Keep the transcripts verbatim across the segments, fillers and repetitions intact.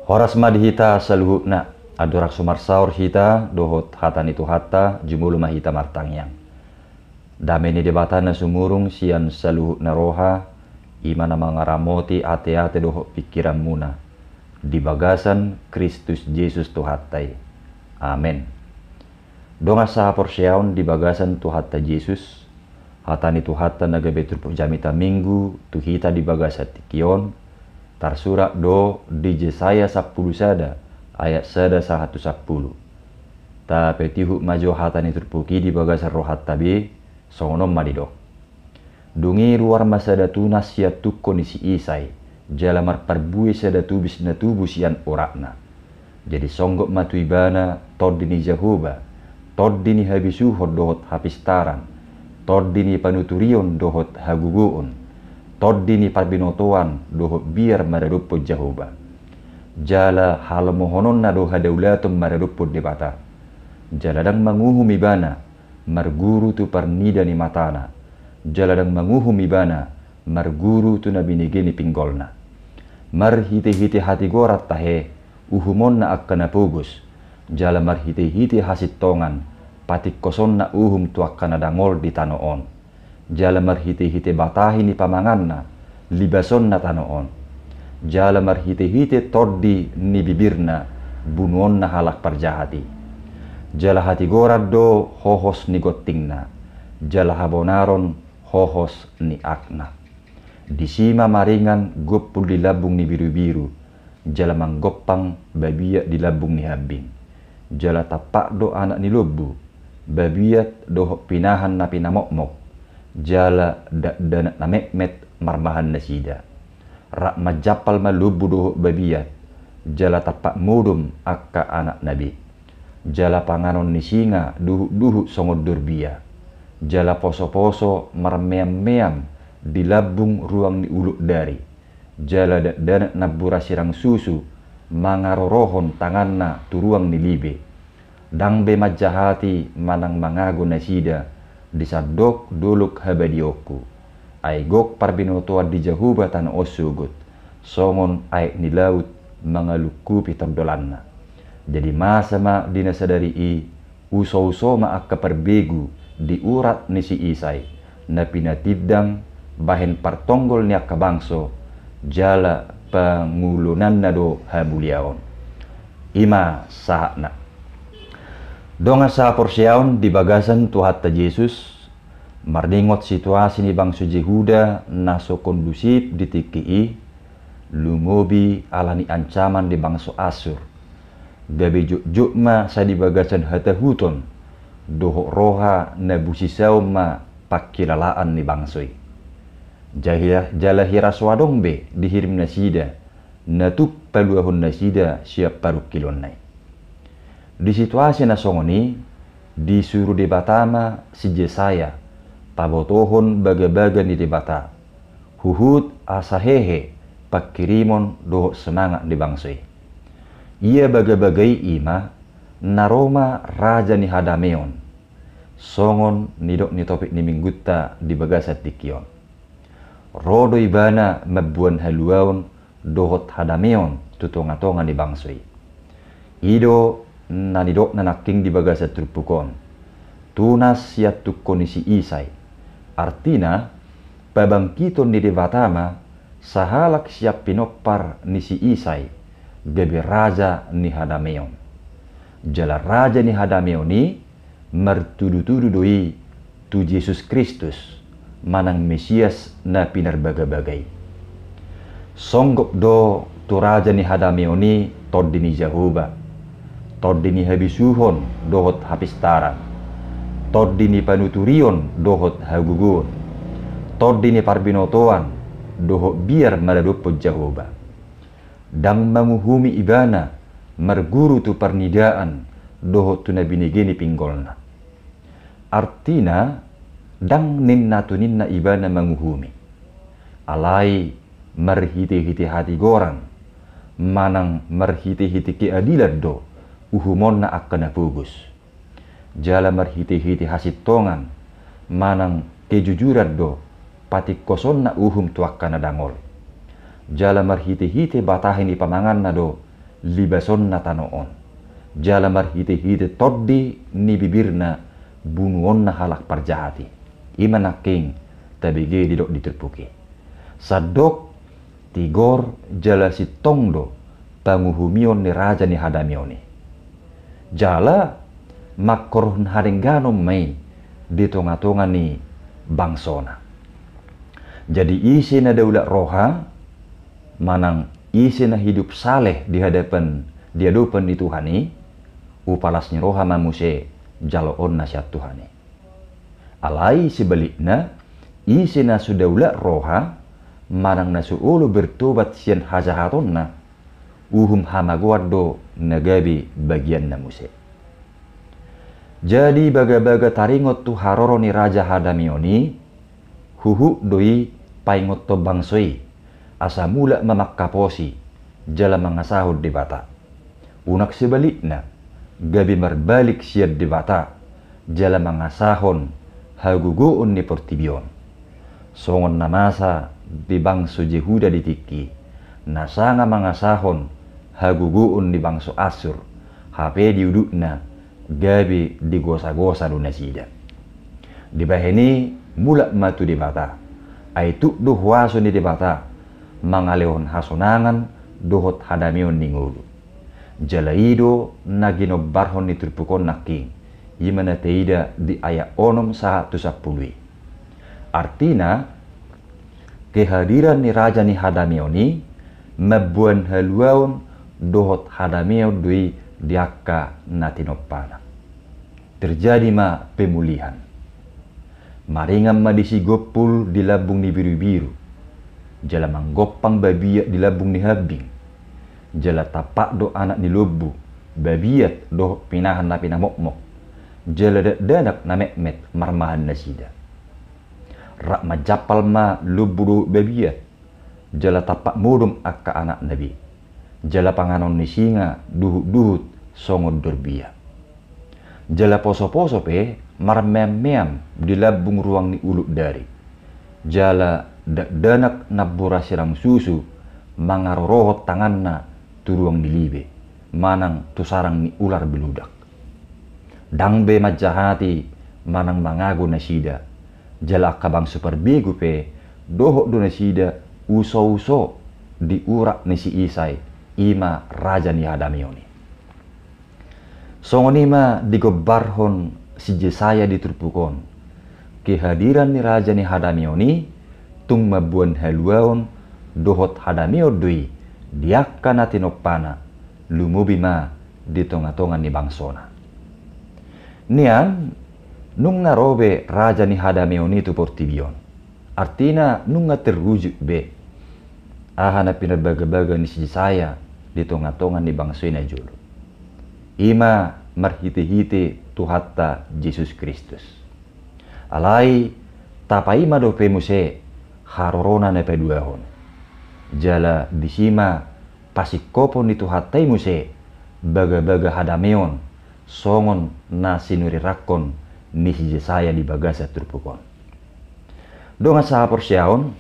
Horas ma di hita saluhutna. Andorang so marsaor hita dohot hata ni Tuhanta, jumolo ma hita martangiang. Dame ni Debata na sumurung sian saluhutna roha, i ma na mangaramoti ateate dohot pingkiranmuna di bagasan Kristus Jesus Tuhanta i. Amen. Dongan sahaporseaon di bagasan Tuhanta Jesus, hata ni Tuhanta na gabe turpuk jamita Minggu tu hita di bagasan tingki on, tarsurat do di Jesaya sampulu sada ayat sada sahat tu sampulu. Tapatihut ma jo hata ni turpuk i di bagasan rohanta be, songon on ma didok. Dung i ruar ma sada tunas sian tungko ni si Isai, jala marparbue sada tubis na tubu sian uratna. Jadi songgop ma tu ibana tondi ni Jahowa, tondi ni habisuhon dohot hapistaran, tondi ni panuturion dohot hagogoon, tondi ni parbinotoan dohot biar maradophon Jahowa. Jala halomohononna do hadaulaton maradophon Debata. Jala ndang manguhum ibana marguru tu parnida ni matana, jala ndang manguhum ibana marguru tu na binege ni pinggolna. Marhitehite hatigoran tahe uhumonna angka na pogos, jala marhitehite hasintongan patingkosonna uhum tu angka na dangol di tano on. Jala marhitehite batahi ni pamanganna libasonna tano on. Jala marhitehite tondi ni bibirna bunuonna halak parjahat i. Jala hatigoran do hohos ni gontingna, jala habonaron hohos ni akna. Disi ma maringan gompul di lambung ni birubiru, jala manggompang babiat di lambung ni hambing. Jala tampak do anak ni lombu, babiat dohot pinahan na pinamokmok, jala dakdanak na metmet marmahan nasida. Rap manjampal ma lombu dohot babiat, jala tampak modom angka anakna be. Jala panganon ni singa duhutduhut songon dorbia. Jala posoposo marmeammeam di lambung ruang ni ulok dari. Jala dakdanak nambura sirang susu mangarorohon tanganna tu ruang ni libe. Ndang be manjahati manang mangago nasida di sandok dolok habadiaonku. Ai gok parbinotoan di Jahowa tano on sogot, songon aek ni laut mangalungkupi tondolanna. Jadi masa ma di na sadari i, usouso ma angka parbegu di urat ni si Isai, na pinatindang bahen partonggol ni angka bangso, jala pangulonanna do hamuliaon. I ma sahatna. Dongan sahaporseaon di bagasan Tuhanta Jesus, marningot situasi ni bangso Jehuda na so kondusif di tingki i, lumobi ala ni ancaman di bangso Assur. Gabe jotjot ma sai di bagasan hatahuton dohot roha na busisaon ma pangkilalaan ni bangso i. Jala, jala hira so adong be dihirim nasida na tuk paluahon nasida sian parungkilonna i. Di situasi na songon i, disuru Debata ma si Jesaya pabotohon bagabaga ni Debata, huhut asa hehe pangkirimon dohot semangat ni bangso i. Ia bagabaga i i ma na ro ma raja ni hadameon, songon nidok ni topik ni minggunta di bagasan tingki on. Ro do ibana mamboan haluaon dohot hadameon tu tongatonga ni bangso i. I do na nidokna nangkin di bagasan turpuk on. Tunas sian tungko ni si Isai. Artina, pabangkiton ni Debata ma sahalak sian pinompar ni si Isai gabe raja ni hadameon. Jala raja ni hadameon i martudutudu do i tu Jesus Kristus manang Mesias na pinarbagabaga i. Songgop do tu raja ni hadameon i tondi ni Jahowa, tondi ni habisuhon dohot hapistaran, tondi ni panuturion dohot hagogoon, tondi ni parbinotoan dohot biar maradophon Jahowa. Ndang manguhumi ibana marguru tu parnidaan dohot tu na binege ni pinggolna. Artina, ndang ninna tu ninna ibana manguhumi. Alai marhitehite hatigoran manang marhitehite keadilan do uhumonna angka na pogos. Jala marhitehite hasintongan manang kejujuran do patingkosonna uhum tu angka na dangol. Jala marhitehite batahi ni pamanganna do libasonna tano on, jala marhitehite tondi ni bibirna bunuonna halak parjahat i. I ma nangkin tabege didok di turpuk i. Sandok tigor jala sintong do panguhumion ni raja ni hadameon i. Jala mangkorhon hadengganon ma i di tongatonga ni bangsona. Jadi ise na daulat roha, manang ise na hidup saleh di hadapan, di adopan ni Tuhan i, upa las ni roha ma muse jaloonna sian Tuhan i. Alai sebalikna, ise na so daulat roha, manang na so olo bertobat sian hajahatonna, uhum hamagoan do na gabe bagianna muse. Jadi bagabaga taringot tu haroro ni raja hadameon i, huhut do i paingothon bangso i, asa mulak ma mangkaposi jala mangasahon Debata. Unang sebalikna, gabe marbalik sian Debata jala mangasahon hagogoon ni portibi on. Songon na masa di bangso Jehuda di tingki, na sanga mangasahon hagogoon ni bangso Assur, hape di udutna gabe digosagosa do nasida. Dibahen i mulak ma tu Debata, ai tuk do huaso ni Debata mangalehon hasonangan dohot hadameon ni ngolu. Jala i do na ginombarhon ni turpuk on nangkin, i ma na taida di ayat onom sahat tu sampulu i. Artina, kehadiran ni raja ni hadameon i mamboan haluaon dohot hadameon do i di angka na tinompana. Terjadi ma pemulihan. Maringan ma disi gompul di lambung ni birubiru, jala manggompang babiat di lambung ni hambing, jala tampak do anak ni lombu, babiat dohot pinahan na pinamokmok, jala dakdanak na metmet marmahan nasida. Rap manjampal ma lombu dohot babiat, jala tampak modom angka anakna be. Jala panganon ni singa duhutduhut songon dorbia. Jala posoposo pe marmeammeam di lambung ruang ni uluk dari. Jala dakdanak nambura sirang susu mangarorohon tanganna tu ruang ni libe, manang tu sarang ni ular beludak. Ndang be manjahati manang mangago nasida, jala angka bangso parbegu pe dohot do nasida usouso di urak ni si Isai, i ma raja ni hadameon i. Songon i ma digombarhon si Jesaya di turpuk on, kehadiran ni raja ni hadameon i tung mamboan haluaon dohot hadameon do i di angka na tinompana, lumobi ma di tongatonga ni bangsona. Nian, nunga ro be raja ni hadameon i tu portibi on. Artina nunga terwujud be aha na pinarbagabaga ni si Jesaya di tongatonga ni bangso i na jolo. I ma marhitehite Tuhanta Jesus Kristus. Alai tapaima dope muse harorona na paduahon. Jala disi ma pasingkopon ni Tuhanta i muse bagabaga hadameon songon na sinurirangkon ni si Jesaya di bagasan turpuk on. Dongan sahaporseaon,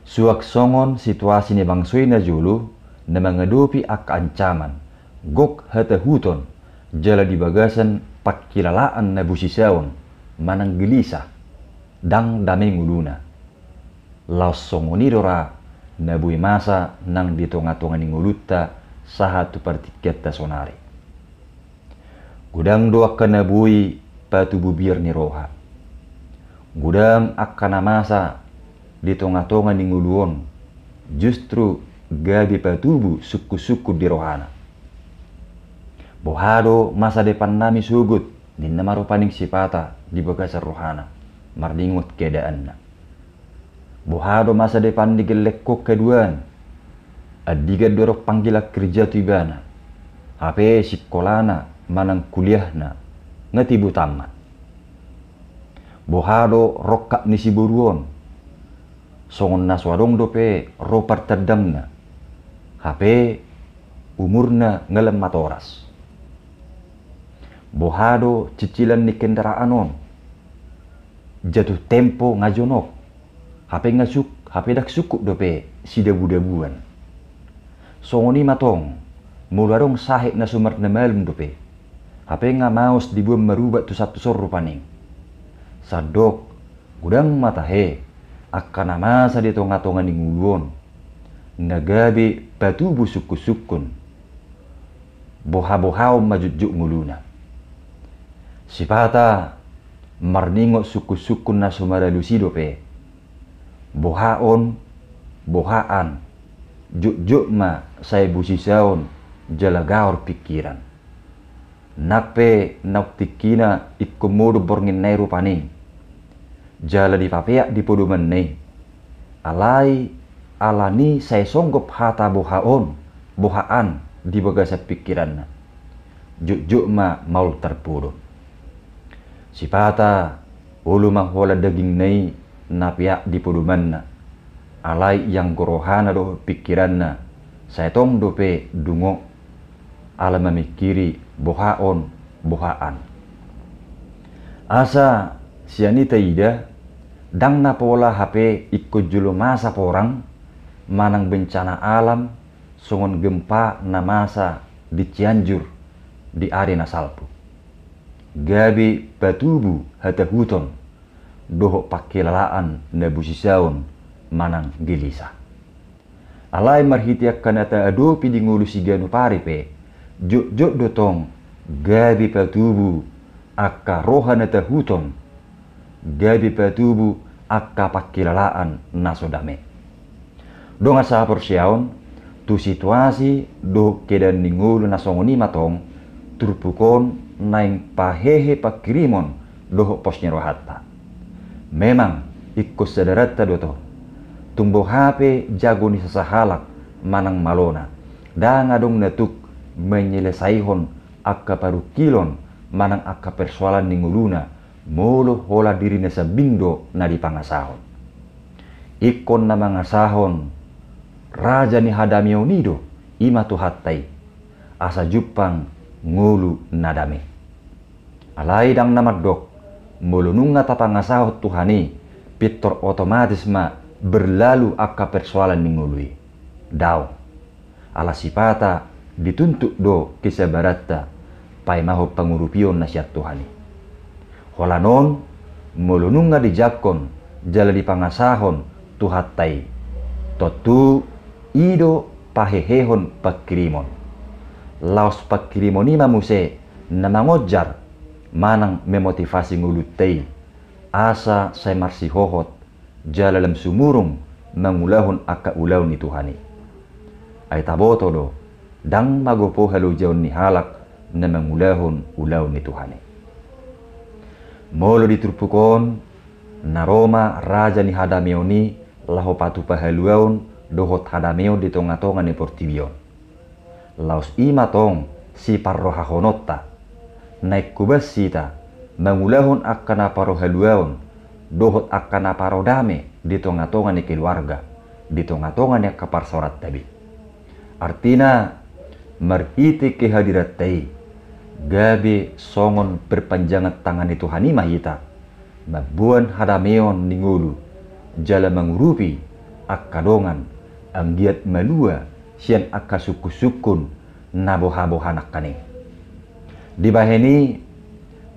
suang songon situasi ni bangso i na jolo na mangadopi angka ancaman, gok hatahuton, jala di bagasan pangkilalaan na bosisaon manang gelisah, ndang dame ngoluna. Laos songon i do ra na boi masa nang di tongatonga ni ngolunta sahat tu partingkianta sonari. Godang do angka na boi patubu biar ni roha. Godang angka na masa di tongatonga ni ngolu on justru gabe patubu sungkunsungkun di rohana. Boha do masa depannami sogot, ninna ma rupani sipata di bagasan rohana marningot keadaanna. Boha do masa depan ni gellengkon haduan? Andigan do adong panggilan kerja tu ibana, hape singkolana manang kuliahna nga tibu tamat. Boha do rongkap ni siboru on? Songon na so adong dope ro partandangna, hape umurna nga lam matoras. Boha do cicilan ni kendaraan on? Jatuh tempo nga jonok, hape nga suk-, hape ndang sungkup dope sidabudabuan. Songon i ma tong Molo adong sahit na sumarna malum dope, hape nga maos diboan marubat tu santuson rupani. Sandok, godang ma tahe angka na masa di tonga-tonga ni ngolu on, na gabe patubu sungkun-sungkun. Boha-bohaon ma jotjot ngoluna. Sipata marningot sungkun-sungkun na so maralus i dope, bohaon, bohaan, jotjot ma sai bosisaon jala gaor pingkiran. Nang pe naung tingkina ingkon modom borngin na i rupani, jala dipapeak di podomanna i. Alai alani sai songgop hata bohaon, bohaan di bagasan pingkiranna, jotjot ma maol tarpodom. Sipata olo manghola dagingna i na peak di podomanna, alai ianggo rohana dohot pingkiranna sai tong dope dungo ala mamingkiri bohaon, bohaan. Asa sian i taida, ndang na pola hape ingkon jolo masa porang manang bencana alam songon gempa na masa di Cianjur di ari na salpu. Gabe patubu hatahuton dohot pangkilalaan na bosisaon manang gelisah. Alai marhite angka na taadopi di ngolu siganup ari pe, jotjot do tong gabe patubu angka roha na tahuton, gabe patubu angka pangkilalaan na so dame. Dongan sahaporseaon, tu situasi dohot keadaan ni ngolu na songon i ma tong turpuk on naeng pahehe pangkirimon dohot pos ni rohanta. Memang ingkon sadaranta do tong, tung boha pe jago ni sasahalak manang malona, ndang adong na tuk menyelesaihon angka parungkilon manang angka persoalan ni ngoluna, molo holan diri na sambing do na dipangasahon. Ingkon na mangasahon raja ni hadameon i do, i ma Tuhanta i, asa jumpang ngolu na dame. Alai ndang na mandok, molo nunga tapangasahon Tuhan i, pintor otomatis ma berlalu angka persoalan ni ngolu i. Daong. Ala sipata dituntut do kesabaranta paimahon pangurupion na sian Tuhan i. Holan on, molo nunga dijangkon jala dipangasahon Tuhanta i, tontu i do pahehehon pangkirimon. Laos pangkirimon i ma muse na mangonjar manang memotivasi ngolunta i, asa sai marsihohot jala lam sumurung mangulahon angka ulaon ni Tuhan i. Ai taboto do, ndang magopo halojaon ni halak na mangulahon ulaon ni Tuhan i. Molo di turpuk on, na ro ma raja ni hadameon i laho patupa haluaon dohot hadameon di tonga-tonga ni portibi on. Laos i ma tong siparrohahononta. Naeng hobas hita mangulahon angka na parohaluaon dohot angka na parodame di tonga-tonga ni keluarga, di tonga-tonga ni angka parsaoranta be. Artina, marhite kehadiranta i, gabe songon perpanjangan tangan ni Tuhan i ma hita mamboan hadameon ni ngolu jala mangurupi angka dongan anggiat malua sian angka sungkun-sungkun na boha-boha nangkaning. Dibahen i,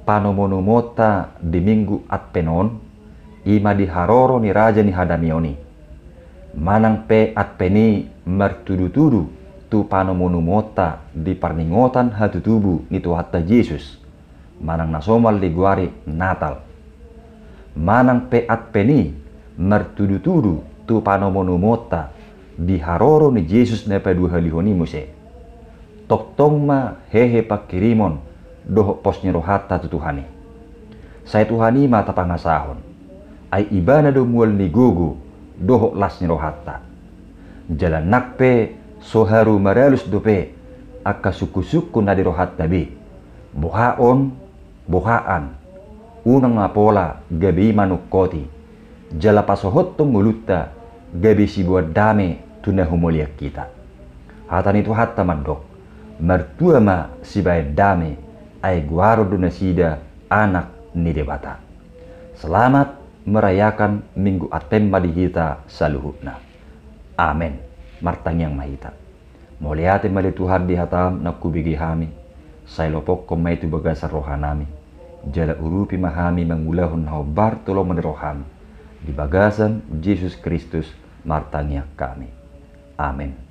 panomu-nomuonta di Minggu Advent on, i ma di haroro ni raja ni hadameon i. Manang pe Advent i martudu-tudu tu panomu-nomuonta di parningotan hatutubu ni Tuhanta Jesus, manang na somal digoari Natal. Manang pe Advent i martudu-tudu tu panomu-nomuonta di haroro ni Jesus na paduahalihon i muse. Tongtong ma hehe pangkirimon dohot pos ni rohanta tu Tuhan i. Sai Tuhan i ma tapangasahon. Ai Ibana do mual ni gogo dohot las ni rohanta. Jala nang pe so haru maralus dope angka sungkun-sungkun na di rohanta be, boha on, boha an, unang ma pola gabe i manungkoti jala pasohothon ngolunta gabe siboan dame tu na humaliang hita. Hata ni Tuhanta mandok, martua ma sibahen dame, ai goaron do nasida anak ni Debata. Selamat merayakan Minggu Advent ma di hita saluhutna. Amen. Martangiang ma hita. Mauliate ma di Tuhan di hataM naung hubege hami, sai lopokkon ma i tu bagasan rohanami, jala urupi ma hami mangulahon na hombar tu lomo ni rohaM. Di bagasan Jesus Kristus martangiang hami. Amen.